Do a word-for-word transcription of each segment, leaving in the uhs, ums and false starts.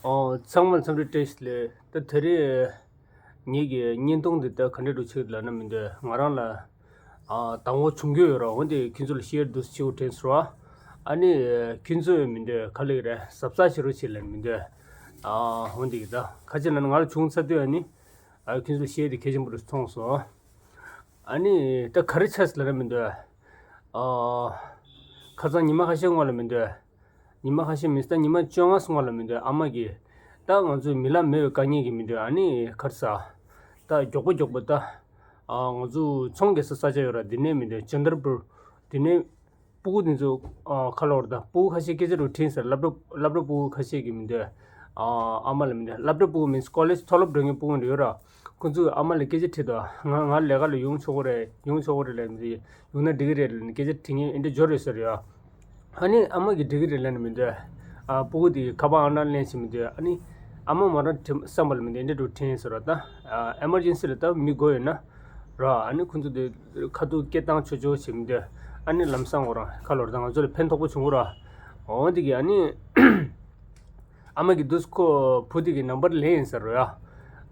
ཨོ། ཚང་མ་འཚམས་འདྲི་བཀྲ་ཤིས་བདེ་ལེགས། ད་དེ་རིང་ངེད་ཀྱི་བརྙན་ཐུང་འདི་ད་ག་འདྲ་འདྲ་ཅིག་ལབ་ན་མི་འདོད། ང་རང་ལ་ཨ་དང་པོ་བྱུང་རྒྱུ་ཡོད་ར། འོན་ཏེ་ཁྱེད་ཚོ་ལ་ཤེར་འདུག་སེ་བྱེད་དགོས་དྲན་སོང་ར། ཨ་ནི་ཁྱེད་ཚོས་མི་འདོད་ག་ལེ་རེད། གཟབ་གཟབ་བྱེད་རོགས་བྱེད་ལབ་མི་འདོད། ཨ་འོན་ཏེ་ད་ཁ་ཅིག་ལ་ང་ལ་བྱུང་ཚར་དུས་ཨ་ནི་ཨ་ཁྱེད་ཚོ་ཤེར་དེ་གལ་ཆེན་པོ་རེད་མཐོང་སོང་། ཨ་ནི་ད་ག་རེ་ཆགས་ལབ་ན་མི་འདོད། ཨ་ཁ་སང་ཉི་མ་ཁ་ཤས་སྔོན་ལ་མི་འདོད། ཉི་མ་ཁ་ཤས་མིན་ད་ཉི་མ་བཅོ་ལྔ་སྔོན་ལ་མི་འདོད། ཨ་མ་གིས་ད་ང་ཚོའི་མི་ལ་མེ་ཡོད་དཀའ་ངལ་གྱི་མི་འདོད། ཨ་ནི་ག་རེ་ཟ། ད་མགྱོགས་པོ་མགྱོགས་པོ་ད་ཨ་ང་ཚོ་ཚོང་རྒྱག་ས་ས་ཆ་ཡོད་ར། འདི་ནས་མི་འདོད་ཅན་དར་པུར། འདི་ནས་སྤུ་གུ་དེ་ཚོ་ཨ་ཁ་ལོར་ད་སྤུ་གུ་ཁ་ཤས་སྐད་ཆ་རུ་དྲིས་ཟེར། སློབ་གྲྭ་སློབ་གྲྭ་སྤུ་གུ་ཁ་ཤས་ཀྱིས་མི་འདོད། ཨ་ཨ་མ་ལ་མི་འདོད། སློབ་གྲྭ་སྤུ་གུ་མིན་ཀོ་ལེཇ་མཐོ་སློབ་འགྲོ་མཁན་སྤུ་གུ་འདྲ་ཡོད་ར། ཁོ་ཚོས་ཨ་མ་ལ་སྐད་ཆ་དྲིས་དོ། ང་ང་ལས་ཀ་ལ་ཡོང་ཆོག་གི་རེད། ཡོང་ཆོག་གི་རེད་ལབ་ནས། ཡོང་ན་འགྲིག་གི་རེད་ལབ་ནས་སྐད་ཆ་དྲིས་མཁན་ཨེ་འདྲ་འབྱོར་ཡོད་ས་རེད་ཨ། ཨ་ནི་ཨ་མ་གིས་འགྲིག་གི་རེད་ལབ་ནས་མི་འདོད། ཨ་སྤུ་གུ་དེ་ཁ་པར་ཨང་གྲངས་ལེན་བྱེད་མི་འདོད། ཨ་ནི་ཨ་མ་མ་རང་དྲན་བསམ་པ་ལ་མི་འདོད། ཨེ་འདྲ་འདྲ་དྲན་ཟེར་བ་ད། ཨ་ཨེ་མར་ཇེན་སི་ལ་ད་མི་དགོས་ཡོད་ན་ར། ཨ་ནི་ཁོ་ཚོ་དེ་ཁ་ཐུག་སྐད་བཏང་ཆོག་ཆོག་བྱེད་མི་འདོད། ཨ་ནི་ལམ་སང་ཁོ་རང་ཁ་ལོར་ད་ང་ཚོ་ལ་ཕན་ཐོགས་པོ་བྱུང་གི་ར། འོ་དེ་གི་ཨ་ནི། ཨ་མ་གིས་དུས་ཁོ་བུ་དེ་གི་ནམ་བར་ལེན་ཡིན་ཟེར་རོ་ཡ།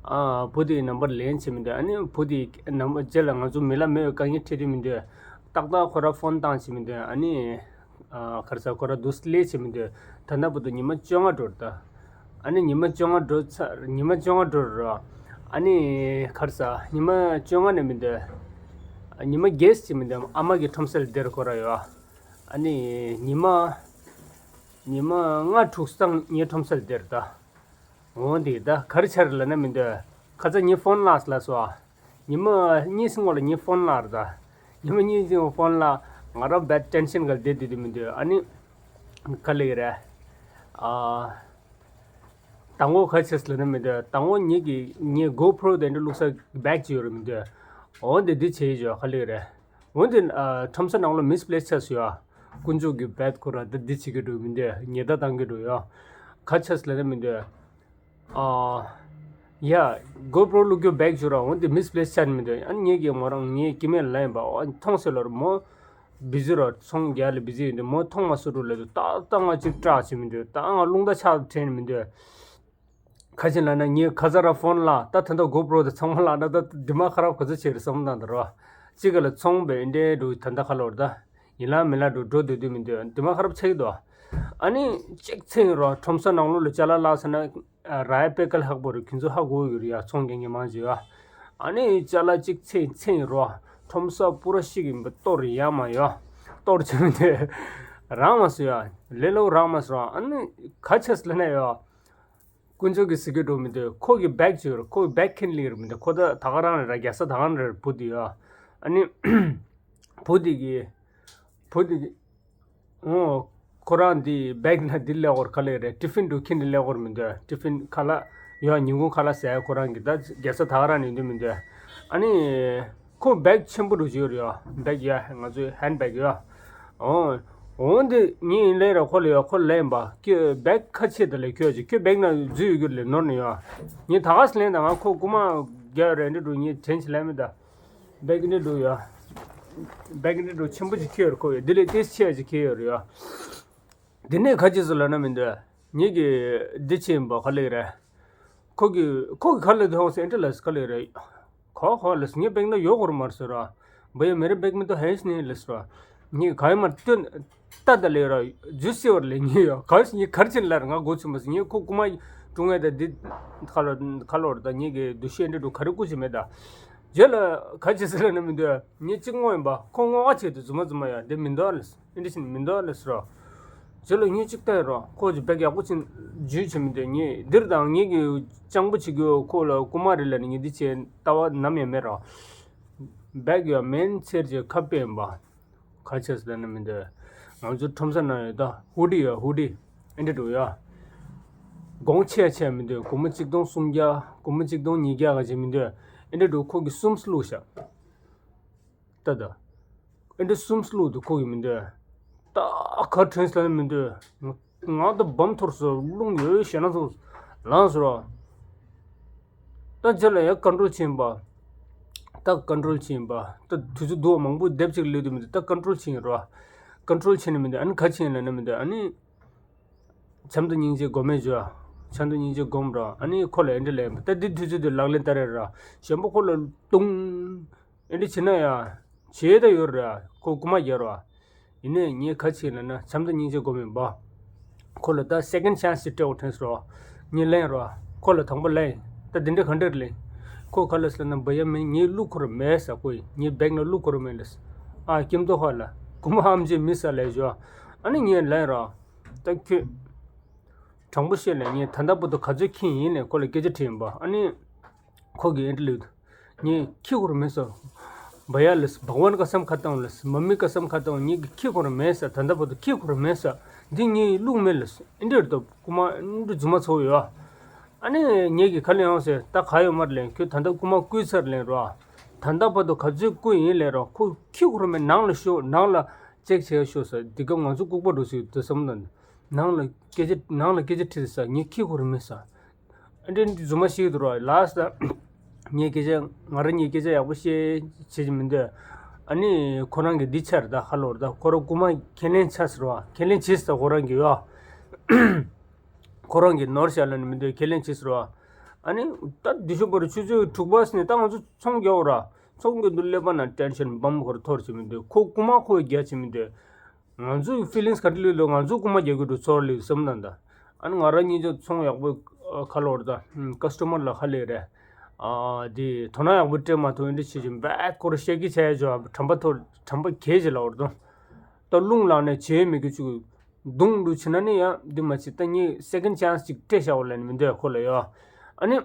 ཨ་བུ་དེ་གི་ནམ་བར་ལེན་བྱེད་མི་འདོད། ཨ་ནི་བུ་དེ་གི་ནམ་རྗེས་ལ་ང་ཚོ་མི་ལ་མེ་ཡོད་དཀའ་ངལ་འཕྲད་དུས་མི་འདོད། ཏག་ཏག་ཁོ་ར་ཕོན་བཏང་བྱེད་མི་འདོད། ཨ་ནི་ཨ་ག་རེ་ཟ། ཁོ་ར་དུས་ལས་བྱེད་མི་འདོད། ད་ལྟ་བར་དུ་ཉི་མ་བཅོ་ལྔ་འགྲོ་རེད་ད། ཨ་ནི་ཉི་མ་བཅོ་ལྔ་འགྲོ་ཚར། ཉི་མ་བཅོ་ལྔ་འགྲོ་རེད་ར། ཨ་ནི་ག་རེ་ཟ། ཉི་མ་བཅོ་ལྔ་ནས་མི་འདོད། ཉི་མ་བརྒྱད་བྱེད་མི་འདོད། ཨ་མ་གི་ཁྲོམ་སར་སྡོད་ཁོ་ར་ཡོད། ཨ་ནི་ཉི་མ་ཉི་མ་ལྔ་དྲུག་ཙམ་ངའི་ཁྲོམ་སར་སྡོད་ད། འོ་འདི་ད་ག་རེ་ཆགས་རེད་ལབ་ན་མི་འདོད། ཁ་ཚ་ངའི་ཕོན་བརླགས་ལབ་སོང་ཨ། ཉི་མ་གཉིས་སྔོན་ལ་ངའི་ཕོན་བརླགས་རེད་ད། ཉི་མ་གཉིས་སྔོན་ཕོན་བརླགས། ང་རང་བད་ཊེན་ཤན་ག་བསྡད་བསྡད་དུས་མི་འདོད། ཨ་ནི་ག་ལེ་རེད། ཨ་དང་པོ་ག་ཆེས་ལབ་ན་མི་འདོད། དང་པོ་ངེད་ཀྱི་ངའི་གོ་པྲོ་དེ་འདྲ་བླུགས་ས་བེག་ཅིག་ཡོད་རེད་མི་འདོད། འོ་འདི་འདི་བྱེད་ཡོད་ག་ལེ་རེད། འོན་ཏེ་ཨ་ཁྲོམ་ས་ནང་ལོ་མིས་པི་ལེས་ཆགས་སོང་ཡ། དཀོན་མཆོག་གི་བད་ཁོ་ར་འདི་འདི་བྱེད་ཀྱི་འགྲོ་མི་འདོད། ཉེས་བརྡ་བཏང་གི་འགྲོ་ཡ། ག་ཆགས་ལབ་ན་མི་འདོད། ཨ་ཡ། གོ་པྲོ་བླུག་རྒྱུ་བེག་བྱུ་ར། འོན་ཏེ་མིས་པི་ལེས་ཆགས་ནི་མི་འདོད། ཨ་ནི་ངེད་ཀྱི་མོ་རང་ངའི་སྐྱེ་དམན་ལ་ཡིན་པ། ཨ་མཐོང་སེ་ལོར་མོ་བི་ཟི་ར་ཚོང་རྒྱག་ལ་བི་ཟི་ཡིན་དུས་མོ་མཐོང་མ་སུ་རུ་ལ་དུ་ཏག་ཏག་ང་ཅིག་སྐྲག་བྱེད་མི་འདོད། ད་ང་རླུང་རྟ་ཆག་དྲན་མི་འདོད། ཁ་ཆེ་ལ་ན་ངའི་ཁ་ཚ་ར་ཕོན་ལ་ད་ད་ལྟ་གོ་པྲོ་དེ་ཚང་མ་ལ་ན་ད་དི་མ་ཁ་རབ་ག་ཚོད་བྱེད་རེད་བསམ་ན་ད་རོ། གཅིག་ག་ལ་ཚོང་པའི་འདྲེ་འགྲོ་ད་ད་ཁ་ལོར་ད་ཡིན་ལ་མི་ལ་འགྲོ་འགྲོ་སྡོད་དུས་མི་འདོད། དི་མ་ཁ་རབ་ཆག་གི་འདུག་ཨ་ནི་གཅིག་ཚེ་ཡིན་རོ། ཁྲོམ་ས་ནང་ལོགས་ལ་ཅ་ལག་བརླགས་ས་ན་ར་ཡ་དཔེ་དཀའ་ལས་ཁག་པོ་རེད། ཁྱོད་ཚོ་ཧ་གོ་ཡོད་རེད་ཡ། ཚོང་རྒྱག་མཁན་མང་ཆེ་ཡ། ཨ་ནི་ཅ་ལག་གཅིག་ཚེ་ཚེ་ཡིན་རོ། ཁྲོམ་ས་པུ་ར་ཤི་གི་མི་གཏོར་ཡ་མ་ཡོ། གཏོར་བྱེད་མི་འདོད། རང་མ་སུ་ཡ་ལེ་ལོ་རང་མ་སུ་ར། ཨ་ནི་ག་ཆེས་ལ་ན་ཡོ། དཀོན་མཆོག་གིས་ཟེར་གྱི་འགྲོ་མི་འདུག་ཁོ་གི་བེག་ཅིག་ཡོད་རེད། ཁོ་གི་བེག་ཁྱེར་ལེན་རེད་མི་འདུག་ཁོ་ད་ད་ག་རང་རེད་ར། རྒྱལ་ས་ད་ག་རང་རེད། བུ་དེ་ཡོད། ཨ་ནི་བུ་དེ་གི་བུ་དེ་གི་ཨོ། ཁོ་རང་འདི་བེག་ན་འདི་ལེགས་སྐོར་ག་ལེ་རེད། ཏི་ཕིན་འགྲོ་ཁྱེར་འདི་ལེགས་སྐོར་མི་འདུག་ཏི་ཕིན་ཁ་ལག་ཡོད། ཉིན་གུང་ཁ་ལག་ཟས་ཁོ་རང་གི་ད་རྒྱལ་ས་ད་ག་རང་ནས་འདུག་མི་འདུག་ཨ་ནི། ཁོ་བེག་ཆེན་པོ་རུ་བཞུར་ཡོད། བེག་ཡ་ང་ཚོའི་ཧན་བེག་ཡ། འོ། འོ་འདི་ངས་ལན་ར་ཁོ་ལ་ཡ། ཁོ་ལན་པ་ཁྱོད་བེག་ཁ་ཆེ་དེ་ལ་ཁྱོད་ཀྱི་ཁྱོད་བེག་ན་འཛུལ་ཡོད་རྒྱུ་ལས་ནོར་ནས་ཡ། ངས་ད་ག་སི་ལན་དང་ང་ཁོ་རྐུ་མ་རྒྱག་རེད་འདྲི་འགྲོ། ངས་དྲན་ཆེ་ལན་མི་ད། བེག་འདྲི་འགྲོ་ཡ། བེག་འདྲི་འགྲོ་ཆེན་པོ་ཅིག་ཁྱོད་ར་ཁོ་ཡ། འདི་ལས་ཏེས་ཆེ་ཡ་ཅིག་ཁྱེར་ཡོད་ར་ཡ། འདི་ནས་ཁ་ཅིག་སུ་ལ་ན་མི་འདོད། ངེད་ཀྱི་འདི་ཆེན་པོ་ག་ལེ་རེད། ཁོ་གི་ཁོ་གི་ཁ་ལ་དུ་ཧོང་སེ་འདྲ་ལ་སི་ག་ལེ་རེད། ཁོ་ཁོ་ལ་སི་ངེད་བེག་ན་ཡོ་གོར་མར་སི་ར། བ་ཡ་མེ་རེ་བེག་མི་དོ་ཧེ་སི་ནི་ལ་སི་ར། ངེད་ག་ཡ་མར་ཏོན་ཏ་ད་ལེ་ར། ཇུ་སི་བར་ལེ་ངེད་ཡོ་ག་སི་ངེད་གར་ཆེན་ལ་ར་ང་གོ་ཆུ་མ་སི། ངེད་ཁོ་རྐུ་མ་དྲུང་ངེད་ད་འདི་ཁ་ལོ་ཁ་ལོར་ད་ངེད་ཀྱི་འདུ་ཤེས་འདྲ་འགྲོ་ག་རེ་རྐུ་ཆེ་མེད་ད། རྗེས་ལ་ག་ཅི་ཟེར་ལ་ན་མི་འདོད། ངེད་གཅིག་ངོ་ཡིན་པ་ཁོ་ངོ་ག་ཆེད་དུ་རྫུན་མ་རྫུན་མ་ཡ་འདི་མི་འདོད་ལ་སི། ཨིན་ཏི་ཤིན་མི་འདུག་ལ་སི་རོ། ཇོ་ལོ་ངས་གཅིག་ལྟ་ཡ་རོ། ཁོ་ཅིག་བེག་ཡག་པོ་ཅིག་འཇུས་བྱེད་མི་འདུག་ངས་འདིར་དང་ངེད་ཀྱི་སྤྱང་པོ་བྱེད་རྒྱུ་ཁོ་ལ་རྐུ་མ་རེད་ལ་ནི་ངས་འདི་བྱས་ལྟ་བ་ནམ་ཡང་མེད་རོ། བེག་ཡོད་མེན་ཚེར་གྱི་ཁ་དཔེ་ཡིན་པ། ག་ཆེས་ལ་ནི་མི་འདུག་ང་ཚོ་ཁྲོམ་ས་ན་ཡོད་ད་ཧུ་ཌི་ཡོད་ཧུ་ཌི། ཨེ་འདྲ་འགྲོ་ཡ། གོང་ཆེ་ཆེ་མི་འདུག་སྒོར་མོ་གཅིག་སྟོང་སུམ་བརྒྱ། སྒོར་མོ་གཅིག་སྟོང་ཉིས་བརྒྱ་ག་ཅིག་མི་འདུག་ཨེ་འདྲ་འགྲོ་ཁོ་གི་སུམ་སུ་ལུག་ཤག་ད་ད། ཨེ་འདྲ་སུམ་སུ་ལུག་དུ་ཁོ་གི་མི་འདོད། ད་ག་དྲན་སླ་མི་འདོད། ང་ད་བམ་ཐོར་སོ་རླུང་ཡོད་ཞེ་ན་སོ་ལངས་སོ་ར། ད་ཇ་ལ་ཡ་ཀོན་ཊོལ་ཕྱིན་པ། ད་ཀོན་ཊོལ་ཕྱིན་པ། ད་དུས་ཚོད་དུ་མང་པོ་སྡེབ་ཅིག་ལུས་དུ་མི་འདོད། ད་ཀོན་ཊོལ་ཕྱིན་ར། ཀོན་ཊོལ་ཕྱིན་ནི་མི་འདོད། ཨ་ནི་ག་ཕྱིན་ལ་ནི་མི་འདོད། ཨ་ནི། བྱམས་དང་སྙིང་རྗེ་སྒོམ་མེད་བརྗོད། བྱམས་དང་སྙིང་རྗེ་སྒོམ་ར། ཨ་ནི་ཁོ་ལ་ཨེ་འདྲ་ལབ་པ། ད་འདི་དུས་ཚོད་དུ་ལག་ལེན་བསྟར་ར། གཞན་པ་ཁོ་ལ་ལྟུང་། ཨེ་འདྲ་བྱེད་ན་ཡང་བྱེད་ད་ཡོད་ར། ཁོ་རྐུ་མ་རྒྱག་ར། ཡིན་ནའི་ངས་ག་བྱེད་ལབ་ན་བྱམས་དང་སྙིང་རྗེ་སྒོམ་ཡིན་པ། ཁོ་ལ་ད་སེ་ཀེན་ཌི་ཆན་སི་ཅིག་སྤྲད་དགོས་དྲན་སོང་ར། ངས་ལན་ར། ཁོ་ལ་དང་པོ་ལན། ད་འདི་འདྲ་ག་འདྲ་ལན། ཁོ་ག་ལབ་སོང་ལབ་ན། བ་ཡ་མེ་ངའི་བླུག་ཁོ་ར་མེད་ས། ཁོ་ངའི་བེག་ནང་བླུག་ཁོ་ར་མེད་ལབ་སོང་། ཨ་ཀིམ་ཏོ་ཧ་ལ་རྐུ་མ་ཧམ་ཅེ་མི་ས་ལབ་ཞོ། ཨ་ནི་ངས་ལན་ར། ད་ཁྱོད་དྲང་པོ་བཤད་ལས། ངས་ད་ལྟ་བར་དུ་ག་ཚོད་ཁྱེར་ཡིན་ལབ་ཁོ་ལ་སྐད་ཆ་དྲིས་ཡིན་པ། ཨ་ནི་ཁོ་གིས་ཨེ་འདྲ་ལབ་འདུག་ངས་ཁྱེར་ཁོ་ར་མེད་ས། བ་ཡ་ལབ་སོང་། བྷ་ག་ཝན་ཀ་སམ་ཁ་ཏང་ལབ་སོང་། མ་མི་ཀ་སམ་ཁ་ཏང་། ངས་ཁྱེར་ཁོ་ར་མེད་ས། ད་ལྟ་བར་དུ་ཁྱེར་ཁོ་ར་མེད་ས། འདི་ངའི་བླུག་མེད་ལབ་སོང་། ཨེ་འདྲ་རེད་དོ། རྐུ་མ་ཨེ་འདྲ་རྫུན་མ་ཚ་བོ་ཡོད། ཨ་ནི་ངས་ཀྱིས་ག་ལབ་ཡོང་ཟེར། ད་ག་ཡོད་མ་རེད་ལབ། ཁྱོད་ད་ལྟ་རྐུ་མ་བརྐུས་ཚར་ལབ་ར། ད་ལྟ་བར་དུ་ག་ཚོད་བརྐུས་ཡིན་ལབ་ར། ཁོ་ཁྱེར་ཁོ་ར་མེད། ནང་ལ་ཤོག་ནང་ལ་ཅེག་བྱེད་ཤོག་ཟེར། འདི་སྐབས་ང་ཚོ་ལྐུགས་པ་འགྲོ་སྲིད་དུས་བསམ་ན། ནང་ལ་སྐད་ཆ་ནང་ལ་སྐད་ཆ་དྲིས་ས། ངས་ཁྱེར་ཁོ་ར་མེད་ས། ཨ་འདྲ་རྫུན་མ་ཤིག་འདུག་ར། ལགས་སོ། ད་ངས་སྐད་ཆ་ང་རང་ཉིད་སྐད་ཆ་ཡག་པོ་བཤད་བྱེད་ཀྱི་མི་འདུག་ཨ་ནི་ཁོ་རང་གིས་འདི་ཆར་ད་ཧ་ལོར་ད་ཁོ་རང་རྐུ་མ་ཁས་ལེན་ཆགས་ཟེར་བ། ཁས་ལེན་བྱེད་ས། ཁོ་རང་གིས་ཡོ། ཁོ་རང་གིས་ནོར་བཞག་ལབ་ནི་མི་འདུག་ཁས་ལེན་བྱེད་ཟེར་བ། ཨ་ནི་ད་འདི་ཤོག་པར་ཆུ་ཚོད་དྲུག་པ་ནས་ད་ང་ཚོ་ཚོང་རྒྱག་ར། ཚོང་གི་འདུག་ཀླད་པ་ན་ཊེན་ཤན་བམ་ཁོར་འཐོར་བྱེད་མི་འདུག་ཁོ་རྐུ་མ་ཁོ་རྒྱག་བྱེད་མི་འདུག་ང་ཚོའི་ཕི་ལིང་སི་ག་འདྲ་ལུས་ལོ། ང་ཚོ་རྐུ་མ་རྒྱག་གི་འདུག་ཚོར་ལུས་བསམ་ན་ད། ཨ་ནི་ང་རང་གཉིས་ཆ་ཚོང་ཡག་པོ་ཁ་ལོར་ད་ཀ་སི་ཊ་མར་ལ་ཧ་ལས་རེད། ཨ་དེ་དོ་སྣང་ཡག་པོ་སྤྲད་མ་ཐུབ། ཨེ་འདྲ་བྱེད་ཅིང་བད་ཁོར་ཤ་ཀི་ཆ་ཡ་ཅོ་དྲན་པ་ཐོར་དྲན་པ་གས་ཅི་ལ་བར་དུ་ད་རླུང་ལངས་ནས་བྱེད་མི་གི་ཅུ་གི་རྡུང་འདུག་བྱེད་ན་ནི་ཡང་འདི་མ་བྱེད། ད་ངས་སེ་ཀེན་ཌི་ཆན་སི་ཅིག་སྤྲད་བཞག་པ་ལ་ནི་མི་འདོད་ཁོ་ལ་ཡོ། ཨ་ནི།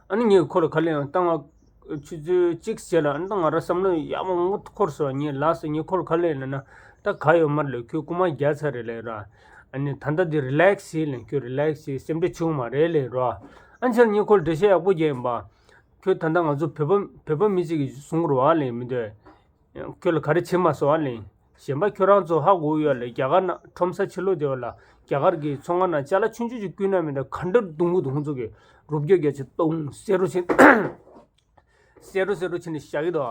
ཨ་ནི་ངས་ཁོ་ལ་ག་ལབ་ཡང་བཏང་བ། ཆུ་ཚོད་གཅིག་བྱས་ལ། ཨ་ནི་ད་ང་རང་བསམ་བློ་ཡག་མོ་ངོ་འཁོར་སོང་། ངས་ལགས་སོ། ངས་ཁོ་ལ་ག་ལབ་ཡིན་ལབ་ན། ད་ག་ཡོད་མ་རེད་ལབ། ཁྱོད་རྐུ་མ་རྒྱག་ཚར་རེད་ལབ་ར། ཨ་ནི་ད་ལྟ་འདི་རི་ལེག་སི་བྱེད་ལབ། ཁྱོད་རི་ལེག་སི་བྱེད། སེམས་ཁྲལ་བྱེད་དགོས་མ་རེད་ལབ་ར། ཨ་ནི་ཕྱིར་ངས་ཁོ་ལ་འགྲེལ་བཤད་ཡག་པོ་རྒྱག་ཡིན་པ། ཁྱོད་ད་ལྟ་ང་ཚོ་བོད་པ་བོད་པ་མི་གཅིག་གིས་གསུང་རོགས་ཨ་ལབ་མི་འདོད། ཁྱོད་ལ་ག་རེ་བྱེད་མ་སོང་ཨ་ལེ། གཞན་པ་ཁྱོད་རང་ཚོ་ཧ་གོ་ཡོད་ལེ། རྒྱ་གར་ན་ཁྲོམ་ས་ཕྱི་ལོགས་དེ་བ་ལ་རྒྱ་གར་གྱི་ཚོང་ཁང་ན་ཅ་ལག་ཆུང་ཆུང་ཅིག་བརྐུས་ན་མི་འདྲ་ག་འདྲ་རྡུང་གི་འདུག་ཁོང་ཚོ་གི་རུབ་རྒྱག་རྒྱག་ཅིག་ཏོང་སེ་རུ་ཕྱིན། སེ་རུ་སེ་རུ་ཕྱིན་ནས་བཞག་གི་འདུག་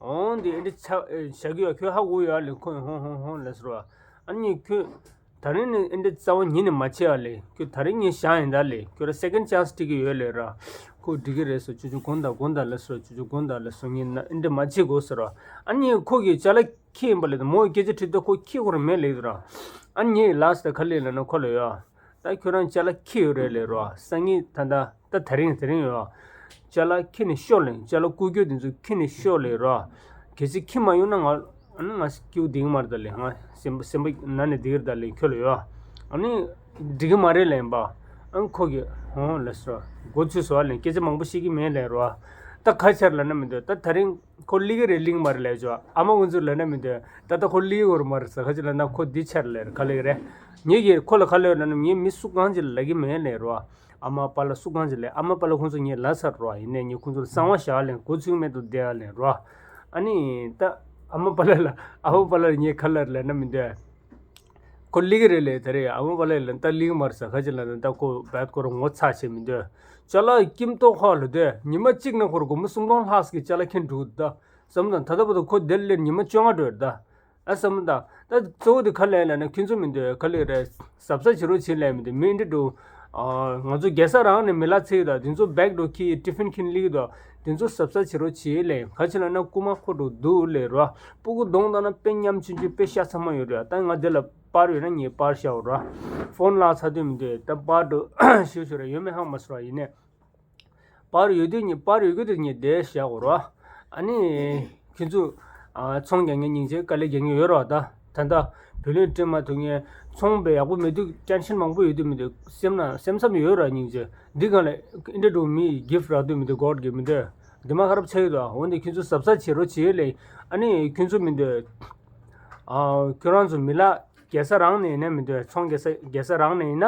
འོང་དེ་ཨེ་འདྲ་ཆ་བཞག་གི་ཡོད། ཁྱོད་ཧ་གོ་ཡོད་ལེ། ཁོས་ཧོང་ཧོང་ཧོང་ལེ་ཟེར་བ། ཨ་ནི་ཁྱོད། ད་རིང་ནི་ཨེ་འདྲ་རྩ་བ་ཉིད་ནས་མ་བྱེད་ཨ་ལེ། ཁྱོད་ད་རིང་ངས་བཞག་ཡིན་ད་ལེ། ཁྱོད་ར་སེ་ཀེན་ཌི་ཆན་སི་སྤྲད་ཀྱི་ཡོད་ལེ་ར། ཁོ་འགྲིག་གི་རེད་ཟེར། ཅོ་ཅོ་དགོངས་དག་དགོངས་དག་ལེ་ཟེར། ཅོ་ཅོ་དགོངས་དག་ལེ་ཟེར། ངས་ན་ཨེ་འདྲ་མ་བྱེད་དགོས་ཟེར་ར། ཨ་ནི་ཁོ་གིས་ཅ་ལག་ཁྱེར་ཡིན་པ་ལེ། ད་མོ་སྐད་ཆ་དྲིས་ད་ཁོ་ཁྱེར་ཁོ་ར་མེད་ལེ་ཟེར་ར། ཨ་ནི་ངས་ལགས་སོ་ད་ག་ལེ་ལབ་ན་ཁོ་ལ་ཡོ། ད་ཁྱོད་རང་ཅ་ལག་ཁྱེར་ཡོད་རེད་ལེ་ར། སང་ཉིན་ད་ད། ད་དེ་རིང་དེ་རིང་ཡོད། ཅ་ལག་ཁྱེར་ནས་ཤོག་ལེ། ཅ་ལག་རྐུ་རྒྱུ་དེ་ཚོ་ཁྱེར་ནས་ཤོག་ལེ་ར། གལ་སྲིད་ཁྱེར་མ་ཡོང་ན་ང་ཨ་ནི་ང་སྐྱིད་པོ་བསྡད་ཀྱི་མ་རེད་ད་ལེ། ང་སེམས་པ་སེམས་པ་ན་ནས་བསྡད་ཀྱི་རེད་ད་ལེ། ཁྱོད་ལ་ཡོད། ཨ་ནི་འགྲིག་གི་མ་རེད་ལབ་ཡིན་པ། ཨ་ནི་ཁོ་གིས་ཧོང་ལབ་སོང་། མགོ་ཚོས་སོང་ཨ་ལེ། སྐད་ཆ་མང་པོ་བཤད་ཀྱི་མེད་ལབ་ར། ད་ག་ཆར་ལབ་ན་མི་འདོད། ད་དེ་རིང་ཁོ་སླེབས་ཀྱི་རེད་སླེབས་ཀྱི་མ་རེད་ལབ་ཆོག་ཨ་མ་ཁོང་ཚོར་ལབ་ན་མི་འདོད། ད་ལྟ་ཁོ་སླེབས་ཀྱི་ཡོད་མ་རེད་ཟེར། ག་ཅི་ལབ་ན་ཁོ་འདི་ཆར་ལབ་ར། ག་ལབ་ཀྱི་རེད། ངེད་ཀྱིས་ཁོ་ལ་ག་ལབ་ཡོད་ལབ་ན་ངས་མི་སུ་གང་ཅིག་ལ་ལབ་ཀྱི་མེད་ལབ་ར། ཨ་མ་པཱ་ལགས་སུ་གང་ཅིག་ལ། ཨ་མ་པཱ་ལགས་ཁོང་ཚོ་ངས་ལབ་ཚར་རོ། ཡིན་ནའི་ངས་ཁོང་ཚོར་གསང་བ་བཞག་ལེ། མགོ་ཚོས་མེད་དུ་བསྡད་ལེ་རོ། ཨ་ནི་ད་ཨ་མ་པཱ་ལགས་ལ་ཨ་མ་པཱ་ལགས་ངས་ག་ལབ་ལབ་ན་མི་འདོད། ཁོ་སླེབས་ཀྱི་རེད་ལབ། ད་རེས་ཨ་མ་པཱ་ལགས་ལ་ད་སླེབས་ཀྱི་མ་རེད་ཟེར། ག་ཅི་ལབ་ན་ད་ཁོ་བད་ཁོ་རང་ངོ་ཚ་བྱེད་མི་འདོད། ཅ་ལག་ཀིམ་ཏོག་ཧ་ལོ་དེ་ཉི་མ་གཅིག་ན་ཁོ་རང་སྒོར་མོ་སུམ་སྟོང་ལྷག་ཙམ་གྱི་ཅ་ལག་འཁྱེར་འགྲོ་གི་འདུག་ད་བསམ་དང་། ད་ལྟ་བར་དུ་ཁོ་དེར་སླེབས་ཉི་མ་བཅོ་ལྔ་འགྲོ་ཡོད་ད། ཨ་བསམ་དང་། ད་གཙོ་བོ་དེ་ག་ལབ་ལབ་ན་ཁྱོད་ཚོ་མི་འདོད་ག་ལབ་རེད། གཟབ་གཟབ་བྱེད་རོགས་བྱེད་ལབ་མི་འདོད། མི་འདི་འགྲོ། ང་ཚོ་རྒྱལ་ས་རང་ནས་མི་ལ་ཚེ་ཡོད་ད། དེ་ཚོ་བེག་འགྲོ་ཁྱི་ཊི་ཕིན་ཁྱི་ལིག་ད། དེ་ཚོ་གཟབ་གཟབ་བྱེད་རོགས་བྱེད་ལབ། ག་ཅི་ལབ་ན་རྐུ་མ་ཁོ་འགྲོ་འདུག་ལབ་རོ། སྤུ་གུ་གདོང་ལྟ་ན་དཔེ་ཉམ་ཆུང་ཆུང་དཔེ་ཤ་ཚ་མོ་ཡོད་རེད། ད་ང་དེ་ལ་པར་ཡོད་ན་ངས་པར་བཞག་རོ། ཕོན་ལག་ཚ་དུས་མི་འདོད་ད། པར་འགྲོ་ཞུ་ཞུ་ར་ཡོད་མེད་ཧ་མ་སོང་ར། ཡིན་ནའི། པར་ཡོད་དུས་ཉིད་པར་ཡོད་གི་དུས་ཉིད་བསྡད་བཞག་གོ་རོ། ཨ་ནི། ཁྱོད་ཚོ། ཨ་ཚོང་རྒྱག་མཁན་སྙིང་རྗེ་དཀའ་ལས་རྒྱག་མཁན་ཡོད་རོ་ད། ད་ལྟ་བུ་ལོན་སྤྲད་མ་ཐུབ་མཁན། ཚོང་པའི་ཡག་པོ་མེད་དུས་ཊེན་ཤན་མང་པོ་ཡོད་དུས་མི་འདུག་སེམས་ན་སེམས་འཚབ་ཡོད་ར་སྙིང་རྗེ། འདི་གང་ལ་ཨེ་འདྲ་འགྲོ་མི་གིཕ་རག་དུས་མི་འདུག་གོ་ཌ་གི་མི་འདུག་འདི་མ་ཁ་རབ་ཆ་ཡོད་དོ། འོན་ཏེ་ཁྱོད་ཚོ་གཟབ་གཟབ་བྱེད་རོགས་བྱེད་ལེ། ཨ་ནི་ཁྱོད་ཚོ་མི་འདུག་ཨ་ཁྱོད་རང་ཚོ་མི་ལ་རྒྱལ་ས་རང་ནས་ཡིན་ན་མི་འདུག་ཚོང་རྒྱལ་ས་རྒྱལ་ས་རང་ནས་ཡིན་ན།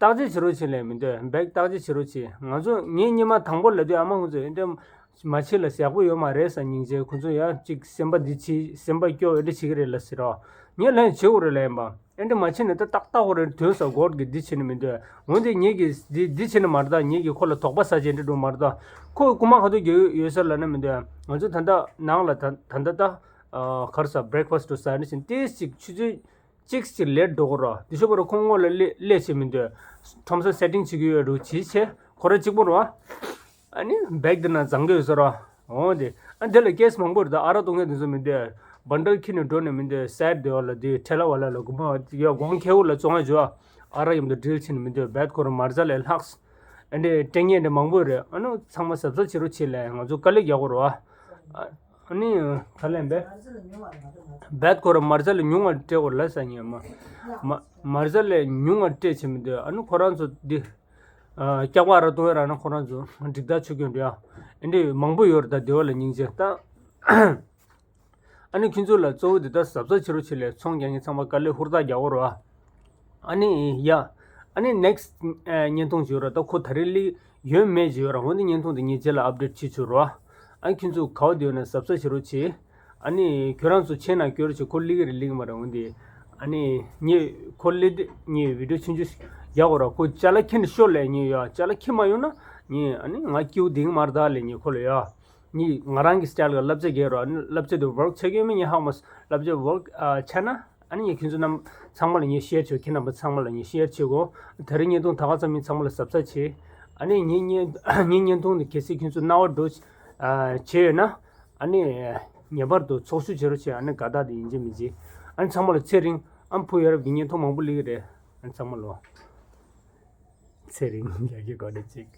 བརྟག་དཔྱད་བྱེད་རོགས་བྱེད་ལབ་མི་འདོད། བེག་བརྟག་དཔྱད་བྱེད་རོགས་བྱེད། ང་ཚོ་ངའི་སྔོན་མ་དང་པོ་ལབ་དུས་ཨ་མ་ཁོང་ཚོས་ཨེ་འདྲ་མ་བྱེད་ལ་ཡག་པོ་ཡོད་མ་རེད་ཟེར། སྙིང་རྗེ་ཁོང་ཚོ་ཡང་ཅིག་སེམས་པ་འདི་བྱེད་སེམས་པ་སྐྱོ་ཨེ་འདྲ་བྱེད་ཀྱི་རེད་ལ་ཟེར་རོ། ངས་ལན་བྱེད་དགོས་རེད་ལབ་ཡིན་པ། ཨེ་འདྲ་མ་བྱེད་ན་ད་ཏག་ཏག་ཁོ་རེ་དོན་ས་གོ་ཌ་གི་འདི་བྱེད་ནི་མི་འདོད། འོན་ཏེ་ངེད་ཀྱིས་འདི་འདི་བྱེད་ནི་མ་རེད་ད། ངེད་ཀྱིས་ཁོ་ལ་དོགས་པ་ཟ་བྱེད་འདྲ་འགྲོ་མ་རེད་ད། ཁོ་རྐུ་མ་ག་དུས་རྒྱག་ཡོད་ས་ལབ་ན་མི་འདོད། ང་ཚོ་ད་ལྟ་ནང་ལ་ད་ད་ལྟ་ད་ག་རེ་ཟ་བྷི་རེག་ཕ་སི་ཊི་ཟ་ནི་བཞིན་ཏོག་ཙམ་ཆུ་ཚོད། གཅིག་ཅིག་ལེཊ་འགྲོ་གི་རོ། དེ་ཤོག་པ་རོ་ཁོང་ངོ་ལ་སླེབས་བྱས་མི་འདུག་ཁྲོམ་ས་སེ་ཊིང་བྱེད་ཀྱི་ཡོད་རུ་ཇི་བྱེད་ཁོ་ར་གཅིག་པོ་རོ། ཨ་ནི་བེག་དེ་ན་བཟང་གི་ཡོད་ས་རོ། འོ་དེ་ཨ་དེ་ལ་ཀེ་སི་མང་པོ་རེད། ད་ཨ་ར་གཏོང་མཁན་དེ་ཚོ་མི་འདུག་བན་ཌལ་ཁྱེར་ནས་འགྲོ་ནས་མི་འདུག་སེཊ་དེ་བ་ལ་དེ་ཁྲེ་ལ་བ་ལ་ལ་དགོན་པ་ཡ་དགོང་ཁེ་འུ་ལ་བཙོང་ཡ་འཇོ། ཨ་ར་ཡམ་དུ་ཌིལ་ཕྱིན་མི་འདུག་བེད་ཁོ་ར་མར་ཛ་ལས་ལྷག་ཨ་འདྲས་སྤྲད་མཁན་འདྲས་མང་པོ་རེད། ཨ་ནི་ཚང་མ་གཟབ་གཟབ་བྱེད་རོགས་བྱེད་ལས་ང་ཚོ་དཀའ་ལས་རྒྱག་དགོས་རེད་བ། ཨ་ནི་ད་ལན་བེད་བེད་ཁོ་ར་མར་ཛ་ལས་ཉུང་བ་སྤྲད་དགོས་ལ་ས་ཉིན་མ་མ་མར་ཛ་ལས་ཉུང་བ་སྤྲད་བྱེད་མི་འདུག་ཨ་ནི་ཁོ་རང་ཚོ་འདི་སྐྱག་པ་ར་གཏོང་ཡ་ར་ན་ཁོ་རང་ཚོ་འགྲིག་ཐག་ཆོད་ཀྱི་འདུག་ཨ་འདྲས་མང་པོ་ཡོད་རེད། ད་དེ་བ་ལ་སྙིང་རྗེ་ད། ཨ་ནི་ཁྱོད་ཚོ་ལ་གཙོ་བོ་འདི་ལྟར་གཟབ་གཟབ་བྱེད་རོགས་བྱེད་ལས་ཚོང་རྒྱག་མཁན་ཚང་མ་དཀའ་ལས་ཧུར་ཐག་རྒྱག་དགོས་རེད་བ། ཨ་ནི་ཡ། ཨ་ནི་ནེག་སི་ཊི་བརྙན་ཐུང་བྱེད་རོགས། ད་ཁོ་ད་རེས་ལི་ཡོད་མེད་བྱེད་རོགས། འོན་ཏེ་བརྙན་ཐུང་འདི་ངས་རྗེས་ལ་ཨབ་ཌེཊ་བྱེད་ཆོག་རོགས། ཨ་ནི་ཁྱོད་ཚོ་ག་བ་འདི་ཡོད་ན་གཟབ་གཟབ་བྱེད་རོགས་བྱེད། ཨ་ནི་ཁྱོད་རང་ཚོ་ཆེ་ན་སྐྱོར་བྱེད་ཁོ་ལི་གི་རེད་ལི་གི་མ་རེད། འོན་ཏེ་ཨ་ནི་ངས་ཁོ་ལི་དེ་ངས་བི་ཌིའོ་ཆུང་ཆུང་ཞིག་རྒྱག་དགོས་རོགས། ཁོ་ཅ་ལག་ཁྱེར་ནས་ཤོག་ལས་ངས་ཡོད། ཅ་ལག་ཁྱེར་མ་ཡོང་ན་ངས་ཨ་ནི་ང་སྐྱིའུ་དེང་མར་ད་ལས་ངས་ཁོ་ལ་ཡོད། ངས་ང་རང་གི་སི་ཊལ་ག་བསླབ་བྱ་རྒྱག་རོགས། ཨ་ནི་བསླབ་བྱ་དེ་ཝོརྐ་བྱེད་ཀྱི་ཡོད་མེད་ངས་ཧ་མ་སོང་། བསླབ་བྱ་ཝོརྐ་ཨ་ཆགས་ན་ཨ་ནི་ངས་ཁྱེད་ཚོ་རྣམས་ཚང་མ་ལ་ངས་ཤེར་བྱེད། ཁྱེད་རྣམ་པ་ཚང་མ་ལ་ངས་ཤེར་བྱེད་གོ། ད་རེས་བརྙན་ཐུང་ད་ག་ཙམ་མིན་ཚང་མ་ལ་གཟབ་གཟབ་བྱེད། ཨ་ནི་ངའི་བརྙན་ངའི་བརྙན་ཐུང་དེ་གལ་སྲིད་ཁྱེད་ཚོ་རྣ་བ་འགྲོ་ཨ་བྱས་ཡོད་ན་ཨ་ནི་ངེས་པར་དུ་ཚོགས་ཞུགས་བྱེད་རོགས་བྱེད། ཨ་ནི་དགའ་རྟགས་དེ་ཡིན་གཅིག་མིན་གཅིག་ཨ་ནི་ཚང་མ་ལ་ཚེ་རིང་། ཨ་ནི་བུ་ཡ་རབས་ཀྱི་བརྙན་ཐུང་མང་པོ་སླེབས་ཀྱི་རེད། ཨ་ནི་ཚང་མ་ལ་ཚེ་རིང་ཡག་གི་གོ་བདེ་ཅིག